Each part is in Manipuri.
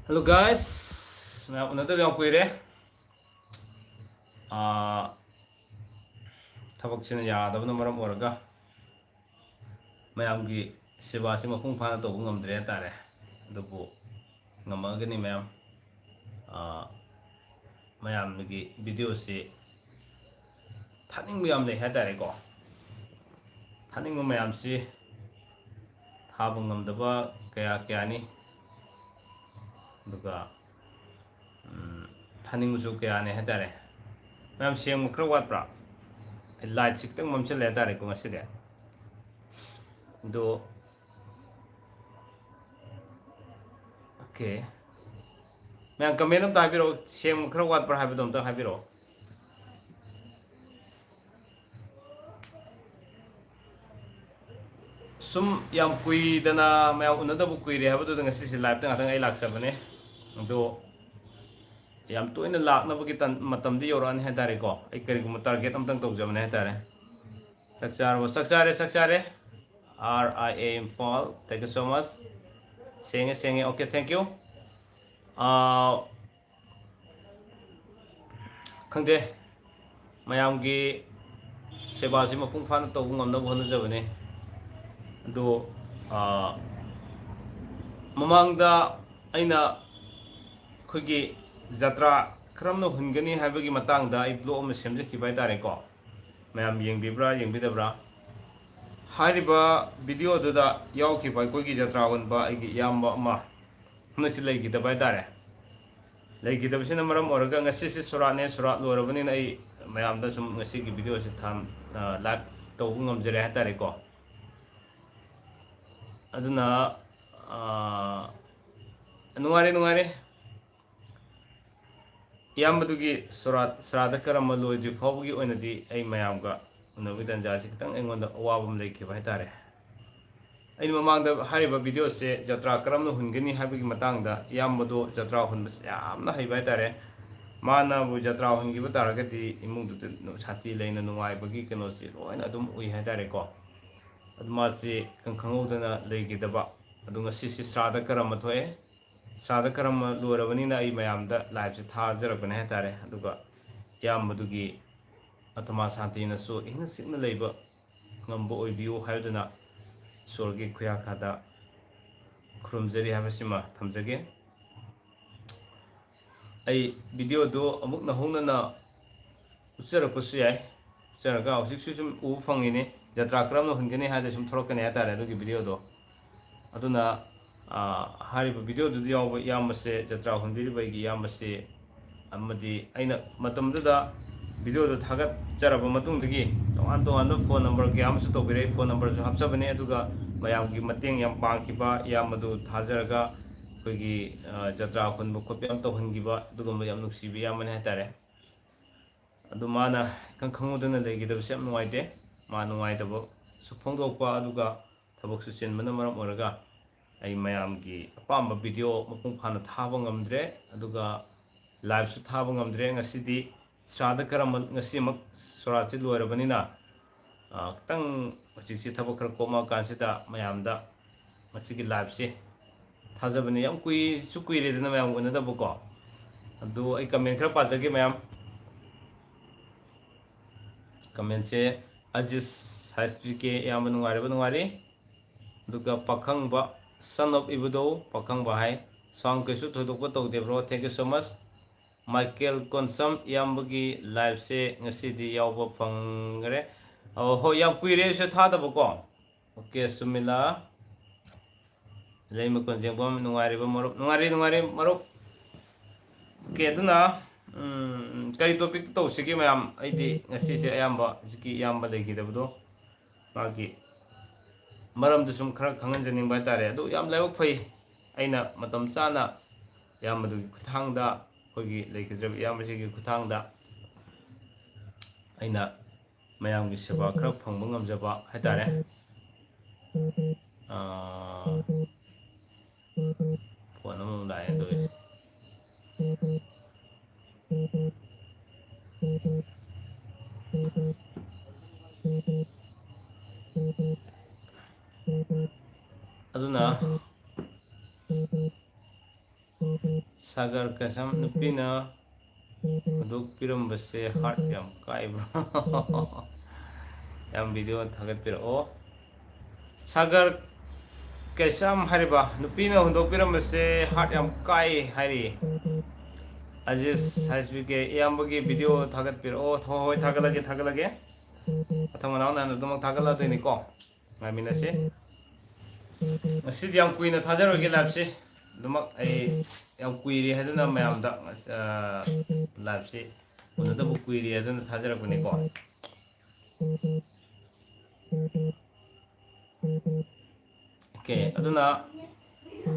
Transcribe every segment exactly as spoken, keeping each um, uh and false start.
Hello guys, ꯃꯌꯥꯝ ꯎꯅꯗꯕ ꯌꯥꯝ ꯀꯨꯏꯔꯦ꯫ ꯑꯥ, ꯊꯕꯛꯁꯤꯅ ꯌꯥꯗꯕꯅ ꯃꯔꯝ ꯑꯣꯏꯔꯒ ꯃꯌꯥꯝꯒꯤ ꯁꯦꯕꯥꯁꯤ ꯃꯄꯨꯡ ꯐꯥꯅ ꯇꯧꯕ ꯉꯝꯗ꯭ꯔꯦ ꯍꯥꯏꯇꯥꯔꯦ꯫ ꯑꯗꯨꯕꯨ ꯉꯝꯃꯛꯑꯒꯅꯤ ꯃꯌꯥꯝ꯫ ꯑꯥ, ꯃꯌꯥꯝꯒꯤ ꯚꯤꯗꯤꯑꯣꯁꯤ ꯊꯥꯅꯤꯡꯕ ꯌꯥꯝ ꯂꯩ ꯍꯥꯏꯇꯥꯔꯦꯀꯣ꯫ ꯊꯥꯅꯤꯡꯕ ꯃꯌꯥꯝꯁꯤ ꯊꯥꯕ ꯉꯝꯗꯕ ꯀꯌꯥ ꯀꯌꯥꯅꯤ꯫ ꯑꯗꯨꯒ, ꯎꯝ, ꯊꯥꯅꯤꯡꯕꯁꯨ ꯀꯌꯥꯅꯤ ꯍꯥꯏꯇꯥꯔꯦ꯫ ꯃꯌꯥꯝ ꯁꯦꯡꯕ ꯈꯔ ꯋꯥꯠꯄ꯭ꯔꯥ? ꯑꯩ ꯂꯥꯏꯠꯁꯤ ꯈꯤꯇꯪ ꯃꯝꯁꯤꯜꯂꯦ ꯍꯥꯏꯇꯥꯔꯦꯀꯣ ꯉꯁꯤꯗꯤ꯫ ꯑꯗꯣ, ꯑꯣꯀꯦ꯫ ꯃꯌꯥꯝ ꯀꯃꯦꯟ ꯑꯝꯇ ꯍꯥꯏꯕꯤꯔꯛꯑꯣ, ꯁꯦꯡꯕ ꯈꯔ ꯋꯥꯠꯄ꯭ꯔꯥ ꯍꯥꯏꯕꯗꯣ ꯑꯝꯇ ꯍꯥꯏꯕꯤꯔꯛꯑꯣ꯫ ꯁꯨꯝ ꯌꯥꯝ ꯀꯨꯏꯗꯅ ꯃꯌꯥꯝ ꯎꯅꯗꯕ ꯀꯨꯏꯔꯦ ꯍꯥꯏꯕꯗꯨꯗ ꯉꯁꯤꯁꯦ ꯂꯥꯏꯞꯇ ꯉꯥꯛꯇꯪ ꯑꯩ ꯂꯥꯛꯆꯕꯅꯦ꯫ ꯑꯗꯣ ꯌꯥꯝ ꯇꯣꯏꯅ ꯂꯥꯛꯅꯕꯒꯤ ꯇꯟ-, ꯃꯇꯝꯗꯤ ꯌꯧꯔꯛꯑꯅꯤ ꯍꯥꯏꯇꯥꯔꯦꯀꯣ꯫ ꯑꯩ ꯀꯔꯤꯒꯨꯝꯕ ꯇꯥꯔꯒꯦꯠ ꯑꯝꯇꯪ ꯇꯧꯖꯕꯅꯦ ꯍꯥꯏꯇꯥꯔꯦ꯫ ꯆꯥꯛ ꯆꯥꯔꯕꯣ? ꯆꯥꯛ ꯆꯥꯔꯦ, ꯆꯥꯛ ꯆꯥꯔꯦ꯫ R I A Imphal, thank you so much. ꯁꯦꯡꯉꯦ, ꯁꯦꯡꯉꯦ, okay, thank you꯫ ꯑꯥ, ꯈꯪꯗꯦ, ꯃꯌꯥꯝꯒꯤ ꯁꯦꯕꯥꯁꯤ ꯃꯄꯨꯡ ꯐꯥꯅ ꯇꯧꯕ ꯉꯝꯅꯕ ꯍꯣꯠꯅꯖꯕꯅꯦ꯫ ꯑꯗꯣ, ꯑꯥ, ꯃꯃꯥꯡꯗ ꯑꯩꯅ ꯑꯩꯈꯣꯏꯒꯤ ꯖꯇ꯭ꯔꯥ ꯀꯔꯝꯅ ꯍꯨꯟꯒꯅꯤ ꯍꯥꯏꯕꯒꯤ ꯃꯇꯥꯡꯗ ꯑꯩ ꯕ꯭ꯂꯣꯛ ꯑꯃ ꯁꯦꯝꯖꯈꯤꯕ ꯍꯥꯏꯇꯥꯔꯦꯀꯣ꯫ ꯃꯌꯥꯝ ꯌꯦꯡꯕꯤꯕ꯭ꯔꯥ, ꯌꯦꯡꯕꯤꯗꯕ꯭ꯔꯥ? ꯍꯥꯏꯔꯤꯕ ꯚꯤꯗꯤꯑꯣꯗꯨꯗ ꯌꯥꯎꯈꯤꯕ ꯑꯩꯈꯣꯏꯒꯤ ꯖꯇ꯭ꯔꯥ ꯍꯨꯟꯕ ꯑꯩꯒꯤ ꯏꯌꯥꯝꯕ ꯑꯃ ꯍꯟꯗꯛꯁꯤ ꯂꯩꯈꯤꯗꯕ ꯍꯥꯏꯇꯥꯔꯦ꯫ ꯂꯩꯈꯤꯗꯕꯁꯤꯅ ꯃꯔꯝ ꯑꯣꯏꯔꯒ ꯉꯁꯤꯁꯦ ꯁꯣꯔꯥꯠꯅꯦ, ꯁꯣꯔꯥꯠ ꯂꯣꯏꯔꯕꯅꯤꯅ ꯑꯩ ꯃꯌꯥꯝꯗ ꯁꯨꯝ ꯉꯁꯤꯒꯤ ꯚꯤꯗꯤꯑꯣꯁꯦ ꯊꯝ-, ꯑ, ꯂꯥꯏꯚ ꯇꯧꯕ ꯉꯝꯖꯔꯦ ꯍꯥꯏꯇꯥꯔꯦꯀꯣ꯫ ꯑꯗꯨꯅ, ꯑ, ꯅꯨꯡꯉꯥꯏꯔꯦ, ꯅꯨꯡꯉꯥꯏꯔꯦ꯫ ꯏꯌꯥꯝꯕꯗꯨꯒꯤ ꯁꯣꯔꯥꯠ ꯁ꯭ꯔꯥꯗ ꯀꯔꯝꯕ ꯂꯣꯏꯗ꯭ꯔꯤ ꯐꯥꯎꯕꯒꯤ ꯑꯣꯏꯅꯗꯤ ꯑꯩ ꯃꯌꯥꯝꯒ ꯎꯅꯕꯒꯤ ꯇꯥꯟꯖꯥꯁꯤ ꯈꯤꯇꯪ ꯑꯩꯉꯣꯟꯗ ꯑꯋꯥꯕ ꯑꯃ ꯂꯩꯈꯤꯕ ꯍꯥꯏꯇꯥꯔꯦ꯫ ꯑꯩꯅ ꯃꯃꯥꯡꯗ ꯍꯥꯏꯔꯤꯕ ꯚꯤꯗꯤꯑꯣꯁꯦ ꯖꯇ꯭ꯔꯥ ꯀꯔꯝꯅ ꯍꯨꯟꯒꯅꯤ ꯍꯥꯏꯕꯒꯤ ꯃꯇꯥꯡꯗ ꯏꯌꯥꯝꯕꯗꯣ ꯖꯇ꯭ꯔꯥ ꯍꯨꯟꯕꯁꯦ ꯌꯥꯝꯅ ꯍꯩꯕ ꯍꯥꯏꯇꯥꯔꯦ꯫ ꯃꯥꯅꯕꯨ ꯖꯇ꯭ꯔꯥ ꯍꯨꯟꯈꯤꯕ ꯇꯥꯔꯒꯗꯤ ꯏꯃꯨꯡꯗꯨꯗ ꯁꯥꯟꯇꯤ ꯂꯩꯅ ꯅꯨꯡꯉꯥꯏꯕꯒꯤ ꯀꯩꯅꯣꯁꯤ ꯂꯣꯏꯅ ꯑꯗꯨꯝ ꯎꯏ ꯍꯥꯏꯇꯥꯔꯦꯀꯣ꯫ ꯑꯗꯨ ꯃꯥꯁꯤ ꯈꯪ-, ꯈꯪꯍꯧꯗꯅ ꯂꯩꯈꯤꯗꯕ꯫ ꯑꯗꯨ ꯉꯁꯤꯁꯤ ꯁ꯭ꯔꯥꯗ ꯀꯔꯝꯕ ꯊꯣꯛꯑꯦ꯫ ꯁ꯭ꯔꯥꯗ ꯀꯔꯝ ꯂꯣꯏꯔꯕꯅꯤꯅ ꯑꯩ ꯃꯌꯥꯝꯗ ꯂꯥꯏꯞꯁꯦ ꯊꯥꯖꯔꯛꯄꯅꯦ ꯍꯥꯏꯇꯥꯔꯦ꯫ ꯑꯗꯨꯒ ꯏꯌꯥꯝꯕꯗꯨꯒꯤ ꯑꯇꯃꯥ ꯁꯥꯟꯇꯤꯅꯁꯨ ꯏꯪꯅ ꯆꯤꯛꯅ ꯂꯩꯕ ꯉꯝꯕ ꯑꯣꯏꯕꯤꯌꯨ ꯍꯥꯏꯗꯨꯅ ꯏꯁꯣꯔꯒꯤ ꯈꯨꯌꯥꯈꯥꯗ ꯈꯨꯔꯨꯝꯖꯔꯤ ꯍꯥꯏꯕꯁꯤꯃ ꯊꯝꯖꯒꯦ꯫ ꯑꯩ ꯚꯤꯗꯤꯑꯣꯗꯨ ꯑꯃꯨꯛ ꯅꯧꯍꯧꯅꯅ ꯎꯠꯆꯔꯛꯄꯁꯨ ꯌꯥꯏ꯫ ꯎꯠꯆꯔꯒ ꯍꯧꯖꯤꯛꯁꯨ ꯁꯨꯝ ꯎꯕ ꯐꯪꯉꯤꯅꯤ, ꯖꯇ꯭ꯔꯥ ꯀꯔꯝꯅ ꯍꯨꯟꯒꯅꯤ ꯍꯥꯏꯗꯅ ꯁꯨꯝ ꯊꯣꯛꯂꯛꯀꯅꯤ ꯍꯥꯏꯇꯥꯔꯦ ꯑꯗꯨꯒꯤ ꯚꯤꯗꯤꯑꯣꯗꯣ꯫ ꯑꯗꯨꯅ, ꯑ, ꯍꯥꯏꯔꯤꯕ ꯚꯤꯗꯤꯑꯣꯗꯨꯗ ꯌꯥꯎꯕ ꯏꯌꯥꯝꯕꯁꯦ, ꯖꯇ꯭ꯔꯥ ꯍꯨꯟꯕꯤꯔꯤꯕ ꯑꯩꯒꯤ ꯏꯌꯥꯝꯕꯁꯤ, ꯑꯃꯗꯤ ꯑꯩꯅ ꯃꯇꯝꯗꯨꯗ ꯚꯤꯗꯤꯑꯣꯗꯨ ꯊꯥꯒꯠꯆꯔꯕ ꯃꯇꯨꯡꯗꯒꯤ ꯇꯣꯉꯥꯟ ꯇꯣꯉꯥꯟꯕ ꯐꯣꯟ ꯅꯝꯕꯔ ꯀꯌꯥ ꯑꯃꯁꯨ ꯇꯧꯕꯤꯔꯛꯏ꯫ ꯐꯣꯟ ꯅꯝꯕꯔꯁꯨ ꯍꯥꯞꯆꯕꯅꯦ꯫ ꯑꯗꯨꯒ ꯃꯌꯥꯝꯒꯤ ꯃꯇꯦꯡ ꯌꯥꯝ ꯄꯥꯡꯈꯤꯕ ꯏꯌꯥꯝꯕꯗꯨ ꯊꯥꯖꯔꯒ ꯑꯩꯈꯣꯏꯒꯤ, ꯑ, ꯖꯇ꯭ꯔꯥ ꯍꯨꯟꯕ ꯈꯣꯠꯄ ꯌꯥꯝ ꯇꯧꯍꯟꯈꯤꯕ ꯑꯗꯨꯒꯨꯝꯕ ꯌꯥꯝ ꯅꯨꯡꯁꯤꯕ ꯏꯌꯥꯝꯕꯅꯤ ꯍꯥꯏꯇꯥꯔꯦ꯫ ꯑꯗꯨ ꯃꯥꯅ ꯏꯈꯪ ꯈꯪꯍꯧꯗꯅ ꯂꯩꯈꯤꯗꯕꯁꯦ ꯌꯥꯝ ꯅꯨꯡꯉꯥꯏꯇꯦ꯫ ꯃꯥ ꯅꯨꯡꯉꯥꯏꯇꯕꯁꯨ ꯐꯣꯡꯗꯣꯛꯄ, ꯑꯗꯨꯒ ꯊꯕꯛꯁꯨ ꯆꯤꯟꯕꯅ ꯃꯔꯝ ꯑꯣꯏꯔꯒ ꯑꯩ ꯃꯌꯥꯝꯒꯤ ꯑꯄꯥꯝꯕ ꯚꯤꯗꯤꯑꯣ ꯃꯄꯨꯡ ꯐꯥꯅ ꯊꯥꯕ ꯉꯝꯗ꯭ꯔꯦ, ꯑꯗꯨꯒ ꯂꯥꯏꯞꯁꯨ ꯊꯥꯕ ꯉꯝꯗ꯭ꯔꯦ꯫ ꯉꯁꯤꯗꯤ ꯁ꯭ꯔꯥꯗ ꯀꯔꯝꯕ, ꯉꯁꯤꯃꯛ ꯁꯣꯔꯥꯠꯁꯤ ꯂꯣꯏꯔꯕꯅꯤꯅ, ꯑ, ꯈꯤꯇꯪ ꯍꯧꯖꯤꯛꯁꯤ ꯊꯕꯛ ꯈꯔ ꯀꯣꯝꯃꯛꯑꯀꯥꯟꯁꯤꯗ ꯃꯌꯥꯝꯗ ꯃꯁꯤꯒꯤ ꯂꯥꯏꯞꯁꯤ ꯊꯥꯖꯕꯅꯤ꯫ ꯌꯥꯝ ꯀꯨꯏꯁꯨ ꯀꯨꯏꯔꯦꯗꯅ ꯃꯌꯥꯝ ꯎꯅꯗꯕꯀꯣ꯫ ꯑꯗꯨ ꯑꯩ ꯀꯃꯦꯟ ꯈꯔ ꯄꯥꯖꯒꯦ ꯃꯌꯥꯝ꯫ ꯀꯃꯦꯟꯁꯦ ꯑꯖꯤꯁ ꯍꯩꯆ ꯄꯤ ꯀꯦ, ꯏꯌꯥꯝꯕ ꯅꯨꯡꯉꯥꯏꯔꯤꯕ? ꯅꯨꯡꯉꯥꯏꯔꯤ꯫ ꯑꯗꯨꯒ ꯄꯥꯈꯪꯕ, son of ꯏꯕꯨꯙꯧ ꯄꯥꯈꯪꯕ ꯍꯥꯏ, sound ꯀꯩꯁꯨ ꯊꯣꯏꯗꯣꯛꯄ ꯇꯧꯗꯦ bro, thank you so much꯫ Michael Konsam, ꯏꯌꯥꯝꯕꯒꯤ ꯂꯥꯏꯞꯁꯦ ꯉꯁꯤꯗꯤ ꯌꯥꯎꯕ ꯐꯪꯈ꯭ꯔꯦ꯫ ꯑꯣ, ꯍꯣꯏ, ꯌꯥꯝ ꯀꯨꯏꯔꯦ ꯑꯩꯁꯨ ꯊꯥꯗꯕꯀꯣ꯫ ꯑꯣꯀꯦ, ꯁꯨꯃꯤꯂꯥ, ꯂꯩꯃ ꯀꯣꯟꯖꯦꯡꯕꯝ, ꯅꯨꯡꯉꯥꯏꯔꯤꯕ ꯃꯔꯨꯞ? ꯅꯨꯡꯉꯥꯏꯔꯤ, ꯅꯨꯡꯉꯥꯏꯔꯤ ꯃꯔꯨꯞ꯫ ꯑꯣꯀꯦ, ꯑꯗꯨꯅ, ꯎꯝ, ꯀꯔꯤ ꯇꯣꯄꯤꯛ ꯇꯧꯁꯤꯒꯦ ꯃꯌꯥꯝ? ꯑꯩꯗꯤ ꯉꯁꯤꯁꯦ ꯑꯌꯥꯝꯕ ꯍꯧꯖꯤꯛꯀꯤ ꯏꯌꯥꯝꯕ ꯂꯩꯈꯤꯗꯕꯗꯣ, ꯃꯥꯒꯤ ꯃꯔꯝꯗꯨ ꯁꯨꯝ ꯈꯔ ꯈꯪꯍꯟꯖꯅꯤꯡꯕ ꯍꯥꯏꯇꯥꯔꯦ꯫ ꯑꯗꯨ ꯌꯥꯝ ꯂꯥꯏꯕꯛ ꯐꯩ, ꯑꯩꯅ ꯃꯇꯝ ꯆꯥꯅ ꯏꯌꯥꯝꯕꯗꯨꯒꯤ ꯈꯨꯠꯊꯥꯡꯗ, ꯑꯩꯈꯣꯏꯒꯤ ꯂꯩꯈꯤꯗ꯭ꯔꯕ ꯏꯌꯥꯝꯕꯁꯤꯒꯤ ꯈꯨꯠꯊꯥꯡꯗ ꯑꯩꯅ ꯃꯌꯥꯝꯒꯤ ꯁꯦꯕꯥ ꯈꯔ ꯐꯪꯕ ꯉꯝꯖꯕ ꯍꯥꯏꯇꯥꯔꯦ꯫ ꯑꯥ, ꯐꯣꯟ ꯑꯃꯃꯨꯛ ꯂꯥꯛꯑꯦ ꯇꯧꯔꯤꯁꯦ꯫ ꯑꯗꯨꯅ ꯁꯥꯒꯔ ꯀꯁꯝ, ꯅꯨꯄꯤꯅ ꯍꯨꯟꯗꯣꯛꯄꯤꯔꯝꯕꯁꯦ heart ꯌꯥꯝ ꯀꯥꯏꯕ꯭ꯔꯣ? ꯌꯥꯝ video ꯊꯥꯒꯠꯄꯤꯔꯛꯑꯣ꯫ ꯁꯥꯒꯔ ꯀꯩꯁꯥꯝ ꯍꯥꯏꯔꯤꯕ ꯅꯨꯄꯤꯅ ꯍꯨꯟꯗꯣꯛꯄꯤꯔꯝꯕꯁꯦ heart ꯌꯥꯝ ꯀꯥꯏ ꯍꯥꯏꯔꯤ꯫ ꯑꯖꯤꯁ ꯍꯥꯏꯁ ꯕꯤ ꯀꯦ, ꯏꯌꯥꯝꯕꯒꯤ video ꯊꯥꯒꯠꯄꯤꯔꯛꯑꯣ꯫ ꯍꯣꯏ, ꯍꯣꯏ, ꯊꯥꯒꯠꯂꯒꯦ, ꯊꯥꯒꯠꯂꯒꯦ꯫ ꯃꯊꯪ ꯃꯅꯥꯎ ꯅꯥꯏꯅ ꯑꯗꯨꯃꯛ ꯊꯥꯒꯠꯂꯛꯑꯗꯣꯏꯅꯤꯀꯣ꯫ ꯉꯥꯏꯃꯤꯟꯅꯁꯤ꯫ ꯉꯁꯤꯗꯤ ꯌꯥꯝ ꯀꯨꯏꯅ ꯊꯥꯖꯔꯣꯏꯒꯦ live ꯁꯦ꯫ ꯑꯗꯨꯃꯛ ꯑꯩ ꯌꯥꯝ ꯀꯨꯏꯔꯦ ꯍꯥꯏꯗꯨꯅ ꯃꯌꯥꯝꯗ, ꯑ, live ꯁꯦ ꯎꯅꯗꯕ ꯀꯨꯏꯔꯦ ꯑꯗꯨꯅ ꯊꯥꯖꯔꯛꯄꯅꯤꯀꯣ꯫ OK, ꯑꯗꯨꯅ